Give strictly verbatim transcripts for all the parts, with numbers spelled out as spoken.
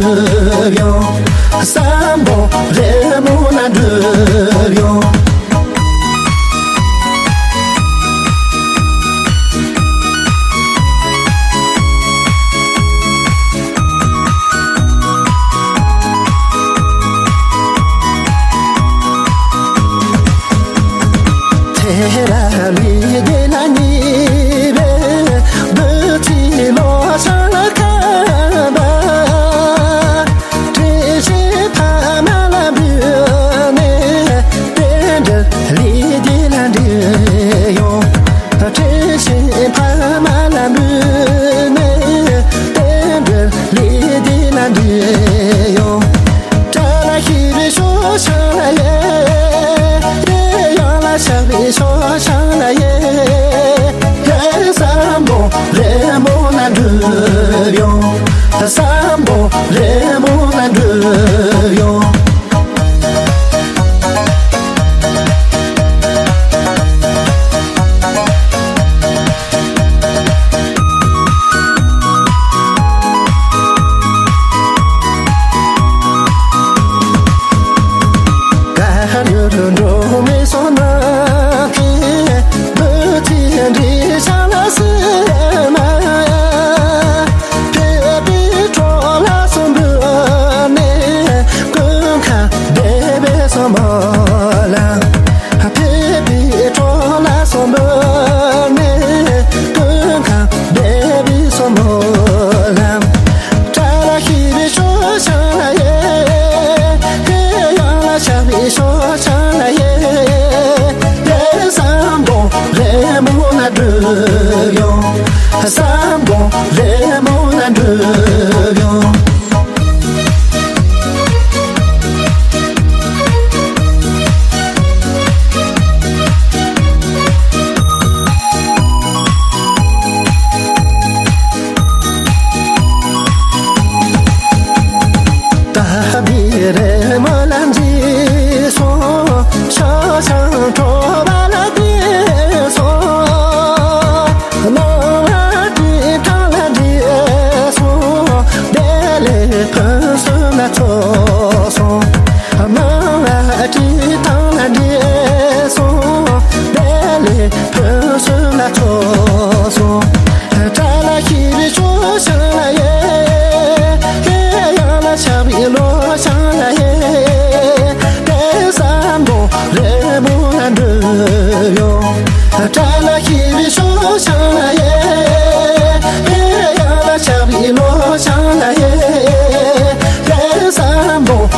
འགྲུབ་ཡོང་། བསམ་པ་རི་མོ་ལ་འགྲུབ་ཡོང་། ཐེ་ར་ལི་དེ་ལ་ཉི་བའི་བུ་ཚི་ལོ་ཤང་ལ་ཁ་བ། དྲིན་ཆེན་ཕ་མ་ལ་འབུལ་ནས་རྟེན་འབྲེལ་ལི་དེ་ལ་འགྲིག་ཡོང་། དྲིན་ཆེན་ཕ་མ་ལ་འབུལ་ནས་རྟེན་འབྲེལ་ལི་དེ་ལ་འགྲིག་ཡོང་། ཏྲ་ལ་ཤི་བའི་ཤོ་ཤང་ལ་ཡེ། ཡེ་ཡང་ལ་ཤག་བའི་ཤོ་ཤང་ལ་ཡེ། ཡེ་བསམ་པ་རི་མོ་ལ་འགྲུབ་ཡོང་། བསམ་པ་རི་མོ་ལ་འགྲུབ་ཡོང་། གར་ཡུལ་འགྲོ་མི་སོང་ན། བུ་ཚེ་འདི་ཤང་ལ་སེ་མ། ཕེབས་པའི་གྲོགས་ལ་སོ་འབུལ་ནས། ཀུན་ཁ་བདེ་བའི་སོ་མོ་ལ། ཕེབས་པའི་གྲོགས་ལ་སོ་འབུལ་ནས། ཀུན་ཁ་བདེ་བའི་སོ་མོ་ལ། ཏྲ་ལ་ཤི་བའི་ཤོ་ཤང་ལ་ཡེ། ཧེ་ཡང་ལ་ཤག་བའི་ཤོ་ཤང་ལ་ཡེ། ཡེ་བསམ་པ་རི་མོ་ལ་འགྲུབ་ཡོང་། བསམ་པ་རི་མོ་ལ་འགྲུབ་ཡོང་། ད་བི་རེ་མོ་ལ་འཇིགས་སོང་། ཤ་ཆང་ཁྲོ་བ་ལ་བདེ་སོང་། སྣང་བ་དྲི་ཐང་ལ་འདྲེས་སོང་། བདེ་ལེགས་ཕུན་སུམ་ལ་ཚོགས་སོང་། སྣང་བ་དྲི་ཐང་ལ་འདྲེས་སོང་། བདེ་ལེགས་ཕུན་སུམ་ལ་ཚོགས་སོང་། ཏྲ་ལ་ཤི་བའི་ཤོ་ཤང་ལ་ཡེ། ཧེ་ཡང་ལ་ཤག་བའི་ལོ་ཤང་ལ་ཡེ། དེ་བསམ་པ་རི་མོ་ལ་འགྲུབ་ཡོང་། ཏྲ་ལ་ཤི་བའི་ཤོ་ཤང་ལ་ཡེ། ཧེ་ཡང་ལ་ཤག་བའི་ལོ་ཤང་ལ་ཡེ། དེ་བསམ་པ་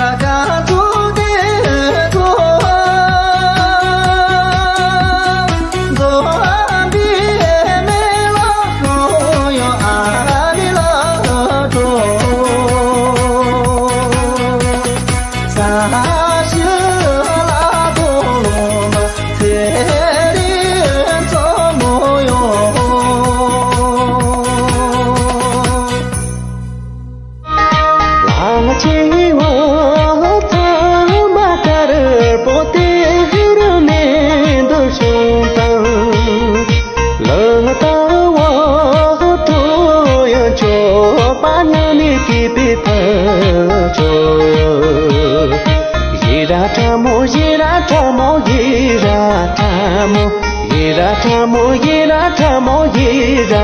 ལག་ཆེན་འོག་ཚང་མ་དཀར་པོ་དེ་རུ་ནས་འདུ་བྱུང་དང་། ལག་དང་འོག་ཐོ་ཡང་མཆོད་པ་ཉམས་ནས་སྐྱེས་པའི་ཕ་ཆོས། ཡེ་ར་ཁྲ་མོ་ཡེ་ར་ཁྲ་མོ་ཡེ་ར་ཁྲ་མོ། ཡེ་ར་ཁྲ་མོ་ཡེ་ར་ཁྲ་མོ་ཡེ་ར་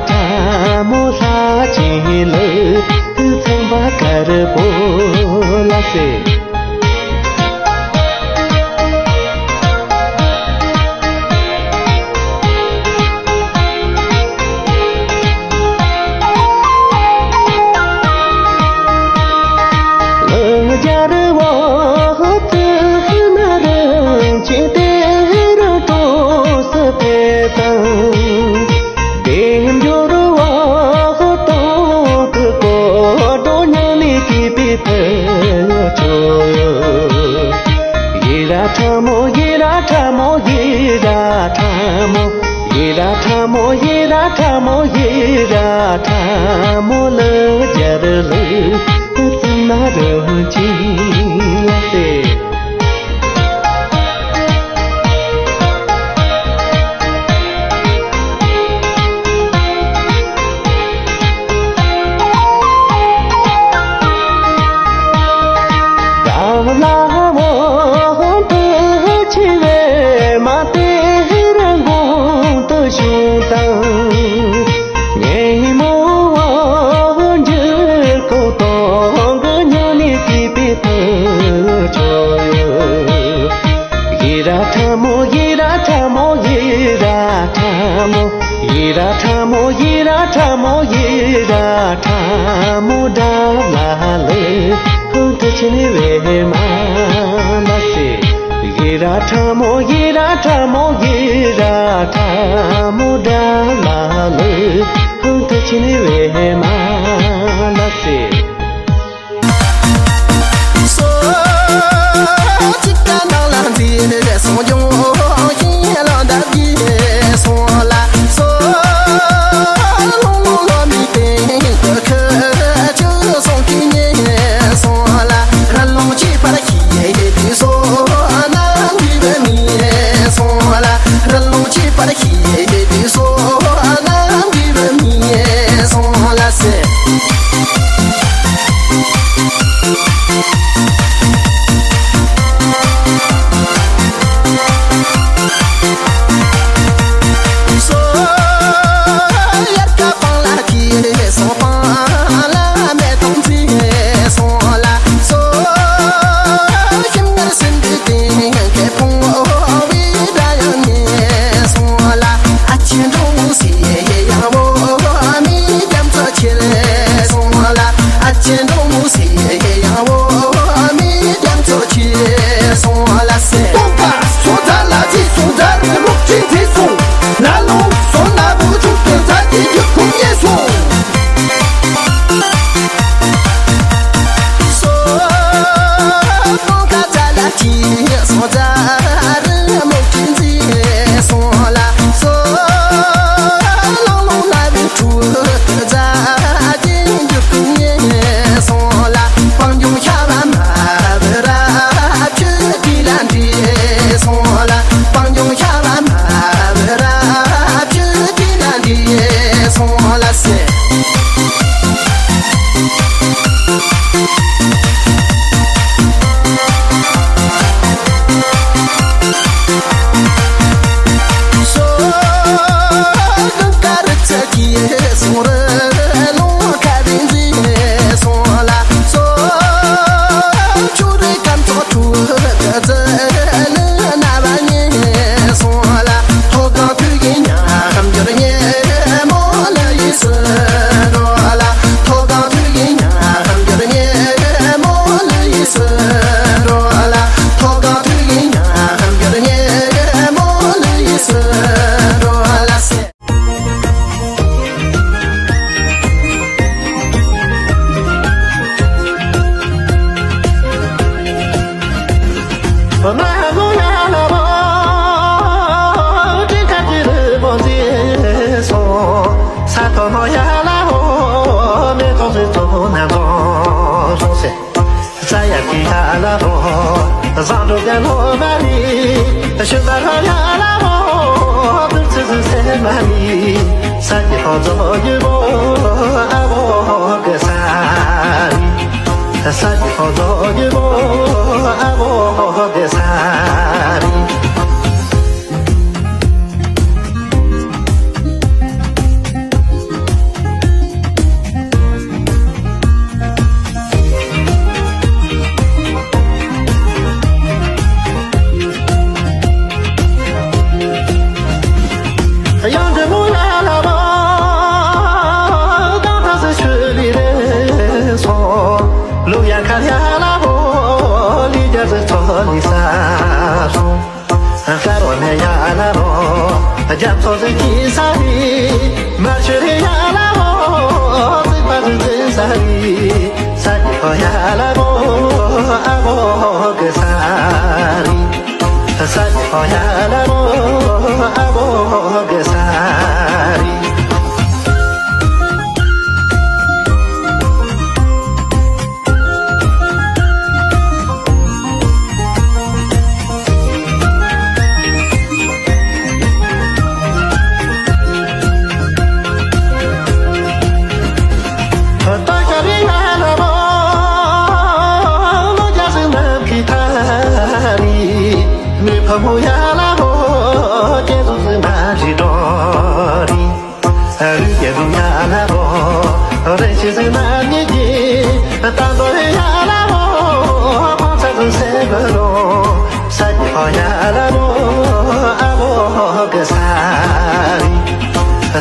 ཁྲ་མོ། ལྷ་ཆེན་ལུགས་ཚངས་པ་དཀར་པོ་ལ་ཟེར། ལུང་རྒྱལ་འོག་ཏུ་ན་རིན་ཆེན་གཏེར་གྲོ་སུ་ཕེབས་དང་། བདེ་འབྱོར་འོག་སྟོང་གི་གོ་འགྲོ་ཉམས་ནས་སྐྱེས་པའི་ཕུ་ཆོས། ཡེ་ར་ཁྲ་མོ་ཡེ་ར་ཁྲ་མོ་ཡེ་ར་ཁྲ་མོ། ཡེ་ར་ཁྲ་མོ་ཡེ་ར་ཁྲ་མོ་ཡེ་ར་ཁྲ་མོ། ལུང་རྒྱལ་ལུགས་ཙམ་ན་རུ་ཅི་ལ་སྟེ། ལ་འོག་ཏུ་ཆེ་བའི་མ་དེ་རང་དགོངས་དུ་བྱུང་དང་། ཉེ་མོ་འོག་འགྱུར་ཁོག་སྟོང་གི་ཉམས་ནས་སྐྱེས་པའི་ཕུ་ཆོས། ཡེ་ར་ཁྲ་མོ་ཡེ་ར་ཁྲ་མོ་ཡེ་ར་ཁྲ་མོ། ཡེ་ར་ཁྲ་མོ་ཡེ་ར་ཁྲ་མོ་ཡེ་ར་ཁྲ་མོ། དགྲ་ལྷ་ལུ་ཧང་ཏུ་ཆེ་ནི་བེ་མ་ལ་སེ། ཡེ་ར་ཁྲ་མོ་ཡེ་ར་ཁྲ་མོ་ཡེ་ར་ཁྲ་མོ། དགྲ་ལྷ་ལུ་ཧང་ཏུ་ཆེ་ནི་བེ་མ་ལ་སེ། སོ་གཅིག་ག་ནང་ལ་འཛིན་སོང་། ཡོང་ཤིང་ལ་འདབ་ཀྱི་སོང་ལ། སོ་ལོང་ལོང་ལོ་མི་སྟེང་དུ་ཁ་ཆུ་སོང་གི་ཉེ་སོང་ལ། ར་ལོང་གཅིག་པར་ཤི་ཡེ་དུ་སོ་ན་འདི་བ་མི་སོང་ལ། ར་ལོང་གཅིག་པར་ཤི་ཡེ་དུ་སོ་ན་འདི་བ་མི་སོང་ལ་སེ། བཟང་འགྲོ་རྒྱལ་ལོ་མ་རི། ཤུལ་ལ་ར་ཡ་ལ་མོ། བདུད་རྩི་ཟི་སེ་མ་རི། ས་ཀྱི་ཧོ་ཛོ་ཡུ་བོ། ཨ་བོ་གེ་ས་རི། ས་ཀྱི་ཧོ་ཛོ་ཡུ་བོ། ཨ་བོ་གེ་ས་རི། ལུ་ཡ་ཁ་ཡ་ལ་བོ། ལི་རྒྱ་ཟི་ཚོ་ལི་ས་སོང་། ཤར་བ་མེ་ཡ་ལ་རོ། རྒྱ་མཚོ་ཟི་ཀི་ས་རི། མ་ཤུ་རི་ཡ་ལ་རོ། ཟི་པ་ཟི་ཟི་ས་རི། ས་ཀྱི་ཕོ་ཡ་ལ་རོ། ཨ་བོ་གེ་ས་རི། ས་ཀྱི་ཕོ་ཡ་ལ་རོ། ཨ་བོ་གེ་ས་རི། ཕ་མོ་ཡ་ལ་ཧོ། ཀེ་ཟུ་ཟི་མ་རི་འགྲོ་རི། རི་ཀེ་ཟུ་ཡ་ལ་ཧོ། རེ་ཤི་ཟི་མ་ཉི་ཀི། ཏ་འགྲོ་ཡ་ལ་ཧོ། ཕ་ཚ་ཟི་སེ་བ་རོ། ས་ཀྱི་ཧོ་ཡ་ལ་ཧོ། ཨ་བོ་གེ་ས་རི།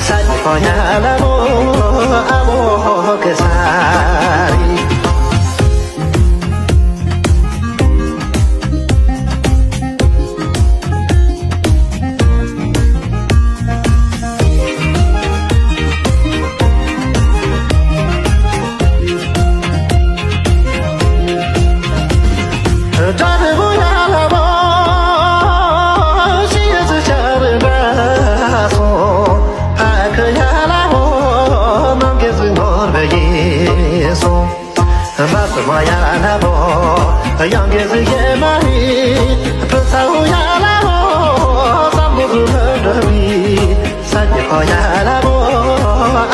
ས་ཀྱི་ཧོ་ཡ་ལ་ཧོ། ཨ་བོ་གེ་ས་རི། སོང་། བ་སུ་མ་ཡ་ན་བོ། ཡང་གེ་ཟི་ཡེ་མ་རི། བུ་ཚ་བོ་ཡ་ལ་བོ། བསམ་བློ་ཟུ་ལ་འགྲོ་བི། ས་ཀྱི་ཕོ་ཡ་ལ་བོ།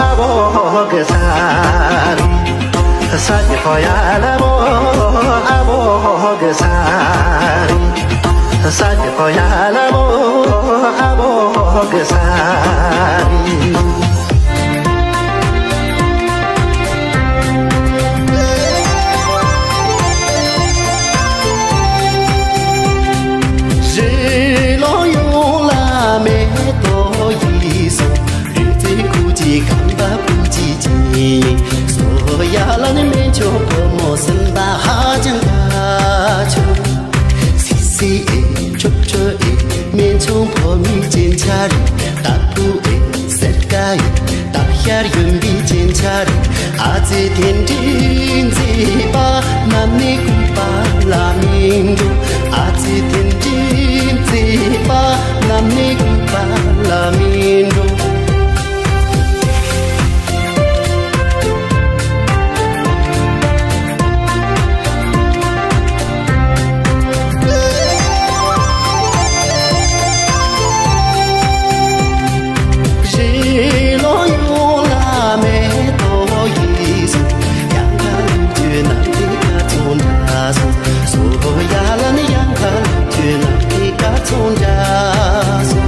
ཨ་བོ་གེ་ས་རི། ས་ཀྱི་ཕོ་ཡ་ལ་བོ། ཨ་བོ་གེ་ས་རི། ས་ཀྱི་ཕོ་ཡ་ལ་བོ། ཨ་བོ་གེ་ས་རི། རི་ལོ་ཡོང་ལ་མེ་ཏོག་ཡིས་སོ། རི་རྩེ་ཁུག་ཅིག་ཁང་པ་སྤུ་ཅིག་ཅིག་སོ། ཡ་ལ་ནི་མེ་ཆོ་བུ་མོ་སེམས་པ་ཧ་ཅང་དགའ་ཆོ། སི་སི་ཨེ། ཁྲོ་ཁྲོ་ཨེ། སྨན་ཆུང་ཕོ་མོའི་སྤྱན་ཆ་རེད། ད་བུ་ཨེ། སེར་ཀ་ཨེ། ད་ཤར་གཡོན་པའི་སྤྱན་ཆ་རེད། ཨ་ཙི་དེ་འདྲའི་མཛེས་པ་ནམ་ནས་གོས་པ་ལ་མི་འགྲོ། ཨ་ཙི་དེ་འདྲའི་མཛེས་པ་ནམ་ནས་གོས་པ་ལ་མི་འགྲོ། རི་ལོ་ཡོང་ལ་མེ་ཏོག་ཡིས་སོ། ཡང་ཁ་ལུག་ཁྱོད་ནམ་དེ་ཁ་ཚོང་འདྲ་སོ། སོ་ཡ་ལ་ནི་ཡང་ཁ་ལུག་ཁྱོད་ནམ་དེ་ཁ་ཚོང་འདྲ་སོ།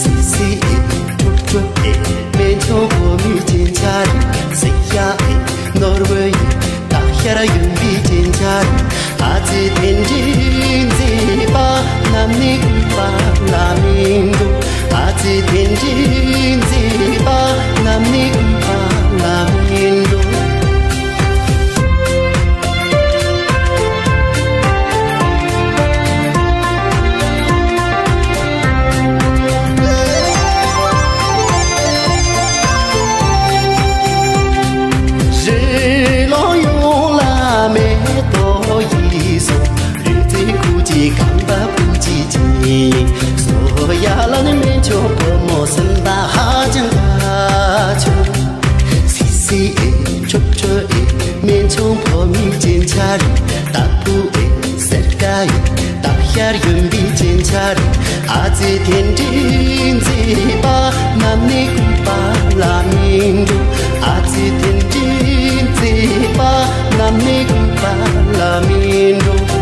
སི་སི་ཨེ། ཁྲོ་ཁྲོ་ཨེ། སྨན་ཆུང་ཕོ་མོའི་སྤྱན་ཆ་རེད། སི་ཡ་ཨེ། ནོར་བུ་ཡིན། ད་ཤར་གཡོན་པའི་སྤྱན་ཆ་རེད། ཨ་ཙི་དེ་འདྲའི་མཛེས་པ་ནམ་ནས་གོས་པ་ལ་མི་འགྲོ། ཨ་ཙི་དེ་འདྲའི་མཛེས་པ་ནམ་ནས་གོས་པ་ལ་མི་འགྲོ། རི་ལོ་ཡོང་ལ་མེ་ཏོག་ཡིས་སོ། རི་རྩེ་ཁུག་ཅིག་ཁང་པ་སྤུ་ཅིག་ཅིག་སོ། ཡ་ལ་ནི་མེ་ཆོ་བུ་མོ་སེམས་པ་ སྟག་ཤར་གཡོན་པའི་སྤྱན་ཆ་རེད། ཨ་ཙི་དེ་འདྲའི་མཛེས་པ་ནམ་ནས་གོས་པ་ལ་མི་འགྲོ། ཨ་ཙི་དེ་འདྲའི་མཛེས་པ་ནམ་ནས་གོས་པ་ལ་མི་འགྲོ།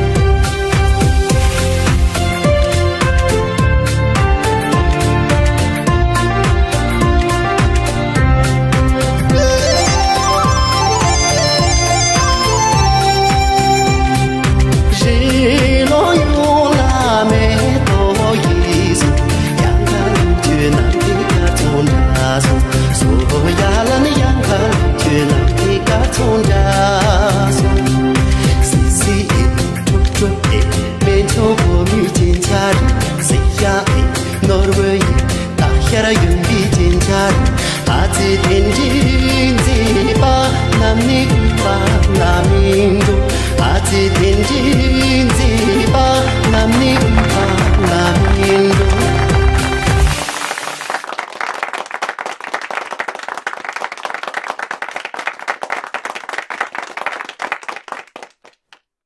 རི་ལོ་ཡོངས་ལ་མེ་ཏོག་གིས་བཟོས། གཡང་ཁ་ལུག་ཁྱོད་ནམ་མཁའི་སྐར་ཚོགས་འདྲ་སོང་། སོ་ཡ་ལ་ནི་གཡང་ཁ་ལུག་ཁྱོད་ནམ་མཁའི་སྐར་ཚོགས་འདྲ་སོང་། སི་སི་ཨེ། ཁྲུག་ཁྲུག་ཨེ། སྨན་ཆུང་བུ་མོའི་སྤྱན་ཆ་རེད། སི་ཡ་ཨེ། ནོར་བུ་ཡིན། སྟག་ཤར་གཡོན་པའི་སྤྱན་ཆ་རེད། ཨ་ཙི་དེ་འདྲའི་མཛེས་པ་ནམ་ནས་གོས་པ་ལ་མི་འགྲོ། ཨ་ཙི་དེ་འདྲའི་